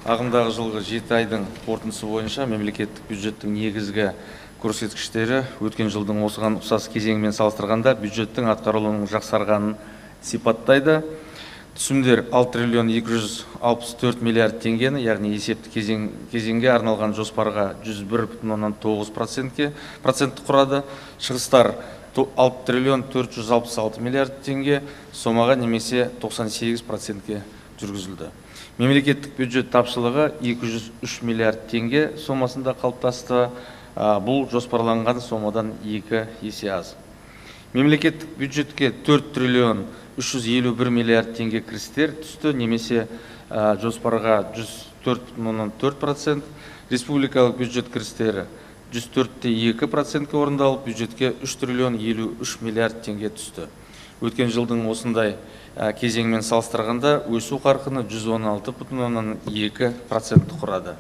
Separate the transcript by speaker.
Speaker 1: Ағымдағы жылғы 7 айдың қорытындысы бойынша мемлекеттік бюджеттің негізгі көрсеткіштері өткен жылдың осыған ұқсас кезеңімен салыстырғанда бюджеттің атқарылуының жақсарғанын сипаттайды. Түсімдер 6 триллион 264 миллиард теңгені, яғни есепті кезеңге арналған жоспарға 101,9 процентті құрады. Шығыстар 6 триллион 466 миллиард теңге сомаға немесе 98%-ке жүргізілді. Мемлекеттік бюджет тапшылығы 203 миллиард теңге сомасында қалыптасты. Бұл жоспарланған сомадан 2 есе аз. Мемлекеттік бюджетке 4 триллион 351 миллиард теңге кірістер түсті, немесе жоспарға 104,4%. Республикалық бюджет кірістері 104,2%-ке орындалып, бюджетке 3 триллион 53 миллиард теңге түсті. Өткен жылдың осындай кезеңімен салыстырғанда өсу қарқыны 116,2%-ті құрады.